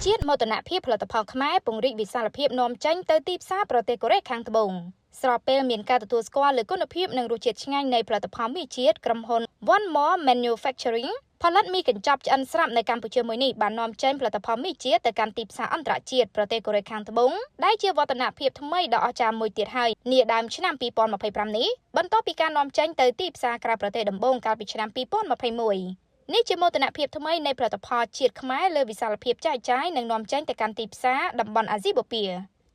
ជាតិមោទនភាពផលិតផលខ្មែរពង្រីកវិសាលភាពនាំចេញទៅទីផ្សារប្រទេសកូរ៉េខាងត្បូងស្របពេលមានការទទួលស្គាល់លើគុណភាពនិងរសជាតិឆ្ងាញ់នៃផលិតផលមីជាតិក្រុមហ៊ុន One More Manufacturing ផលិតមីកញ្ចប់ឆ្អិនស្រាប់នៅកម្ពុជាមួយនេះបាននាំចេញផលិតផលមីជាតិទៅកាន់ទីផ្សារអន្តរជាតិប្រទេសកូរ៉េខាងត្បូងដែលជាវឌ្ឍនភាពថ្មីដ៏អស្ចារ្យមួយទៀតហើយនាដើមឆ្នាំ2025នេះបន្ទាប់ពីការនាំចេញទៅទីផ្សារក្រៅប្រទេសដំបូងកាលពីឆ្នាំ2021នេះជាមោទនភាពថ្មីនៃផលិតផលជាតិខ្មែរលើវិសាលភាពចែកចាយនិងនាំចេញទៅកាន់ទីផ្សារតំបន់អាស៊ីបូព៌ា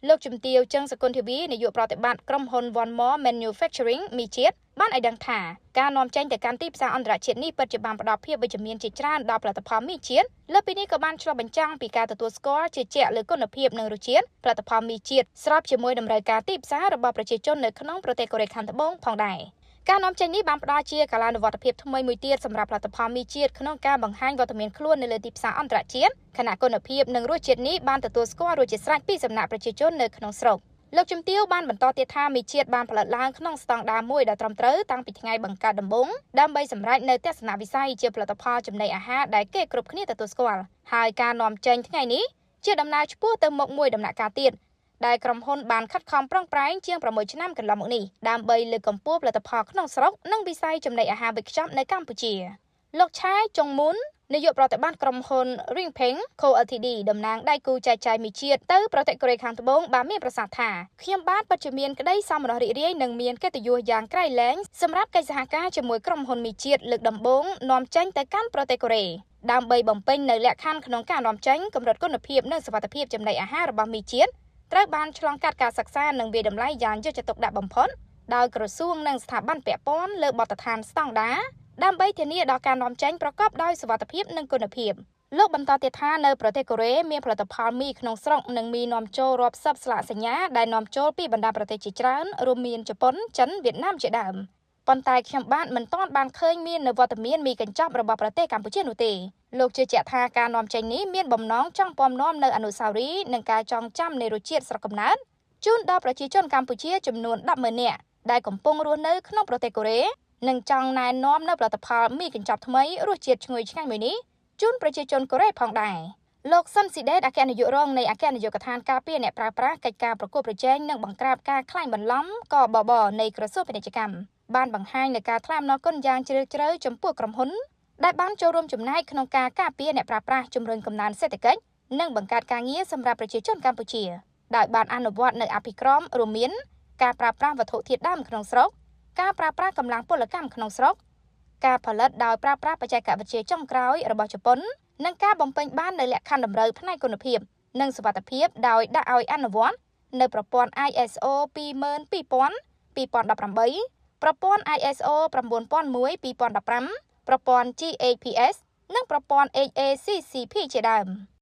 លោកជំទាវជឹងសកុនធីវីនាយកប្រតិបត្តិក្រុមហ៊ុន One More Manufacturing មីជាតិបានឲ្យដឹងថាការនាំចេញទៅកាន់ទីផ្សារអន្តរជាតិនេះពិតជាបានផ្ដល់ភាពវិជ្ជមានជាច្រើនដល់ផលិតផលមីជាតិលើសពីនេះក៏បានឆ្លុះបញ្ចាំងពីការទទួលស្គាល់ជាជាក់លើគុណភាពនិងរសជាតិផលិតផលមីជាតិស្របជាមួយតម្រូវការទីផ្សាររបស់ប្រជាជននៅក្នុងប្រទេសកូរ៉េខាងត្បូងផងដែរការនាំចេញនេះបានផ្ដល់ជាកាលានុវត្តភាពថ្មីមួយទៀតសម្រាប់ផលិតផលមីជាតិក្នុងការបង្ហាញវត្តមានខ្លួននៅលើទីផ្សារអន្តរជាតិខណៈគុណភាពនិងរសជាតិនេះបានទទួលស្គាល់រួចជាស្រេចពីសំណាក់ប្រជាជននៅក្នុងស្រុកលោកជំទាវបានបន្តទៀតថាមីជាតិបានផលិតឡើងក្នុងស្តង់ដារមួយដ៏ត្រឹមត្រូវតាំងពីថ្ងៃបង្កើតដំបូងដើម្បីសម្រេចនៅទស្សនវិស័យជាផលិតផលចំណីអាហារដែលគេគ្រប់គ្នាទទួលស្គាល់ហើយការនាំចេញថ្ងៃនេះជាដំណើរឆ្ពោះទៅមុខមួយដំណាក់កាលទៀតដែលក្រុមហ៊ុនបានខិតខំប្រឹងប្រែងជាង6ឆ្នាំកន្លងមកនេះដើម្បីលើកកម្ពស់ផលិតផលក្នុងស្រុកនិងវិស័យចំណីអាហារវេចខ្ចប់នៅកម្ពុជាលោកឆាយចុងមុននាយកប្រតិបត្តិក្រុមហ៊ុន Ringpeng Co Ltd តំណាងដៃគូចែកចាយមីជាតិទៅប្រទេសកូរ៉េខាងត្បូងបានមានប្រសាសន៍ថាខ្ញុំបាទពិតជាមានក្តីសោមនស្សរីករាយនិងមានកិត្តិយសយ៉ាងក្រៃលែងសម្រាប់កិច្ចសហការជាមួយក្រុមហ៊ុនមីជាតិលើកដំបូងនាំចេញទៅកាន់ប្រទេសកូរ៉េដើម្បីបំពេញនូវលក្ខខណ្ឌក្នុងការនាំចេញកម្រិតគុណភាពនិងសុវត្ថិភាពចំណីអាហាររបស់មីជាតិត្រូវបានឆ្លងកាត់ការសិក្សានិងវាយតម្លៃយ៉ាងយកចិត្តទុកដាក់បំផុតដោយក្រសួងនិងស្ថាប័នពាក់ព័ន្ធលើបទដ្ឋានស្តង់ដារដើម្បីធានាដល់ការនាំចេញប្រកបដោយសុវត្ថិភាពនិងគុណភាពលោកបន្តទៀតថានៅប្រទេសកូរ៉េមានផលិតផលមីក្នុងស្រុកនិងមីនាំចូលរាប់សិបស្លាកសញ្ញាដែលនាំចូលពីបណ្ដាប្រទេសជាច្រើនរួមមានជប៉ុនចិនវៀតណាមជាដើមប៉ុន្តែខ្ញុំបាទមិនទាន់បានឃើញមាននៅវត្តមានមីកញ្ចប់របស់ប្រទេសកម្ពុជានោះទេលោកជឿជាក់ថាការនាំចេញនេះមានបំណងចង់ពំនាំនៅអនុស្សាវរីយ៍និងការចងចាំនៃរសជាតិស្រុកកំណើតជូនដល់ប្រជាជនកម្ពុជាចំនួន100000នាក់ដែលកំពុងរស់នៅក្នុងប្រទេសកូរ៉េនិងចង់ណែនាំនៅផលិតផលមីកញ្ចប់ថ្មីរសជាតិឈ្ងុយឆ្ងាញ់មួយនេះជូនប្រជាជនកូរ៉េផងដែរលោកសុនស៊ីដេតអគ្គនាយករងនៃអគ្គនាយកដ្ឋានការពារអ្នកប្រើប្រាស់កិច្ចការប្រកួតប្រជែងនិងបង្ក្រាបការក្លែងបន្លំកបបនៃក្រសួងពាណិជ្ជកម្មបានបង្ហាញនូវការថ្លែងអំណរគុណយ៉ាងជ្រាលជ្រៅចំពោះក្រុមហ៊ុនដែលបានចូលរួមចំណែកក្នុងការការពារអ្នកប្រើប្រាស់ជំរុញកំណើនសេដ្ឋកិច្ចនិងបង្កើតការងារសម្រាប់ប្រជាជនកម្ពុជាដោយបានអនុវត្តនៅអភិក្រមរួមមានការប្រើប្រាស់វត្ថុធាតុដើមក្នុងស្រុកការប្រើប្រាស់កម្លាំងពលកម្មក្នុងស្រុកការផលិតដោយប្រើប្រាស់បច្ចេកវិទ្យាចុងក្រោយរបស់ជប៉ុននិងការបំពេញបាននូវលក្ខខណ្ឌតម្រូវផ្នែកគុណភាពនិងសុវត្ថិភាពដោយដាក់ឲ្យអនុវត្តនៅប្រព័ន្ធ ISO 22000 2018ប្រព័ន្ធ ISO 9001 2015ប្រព័ន្ធ GAPS និងប្រព័ន្ធ HACCP ជាដើម។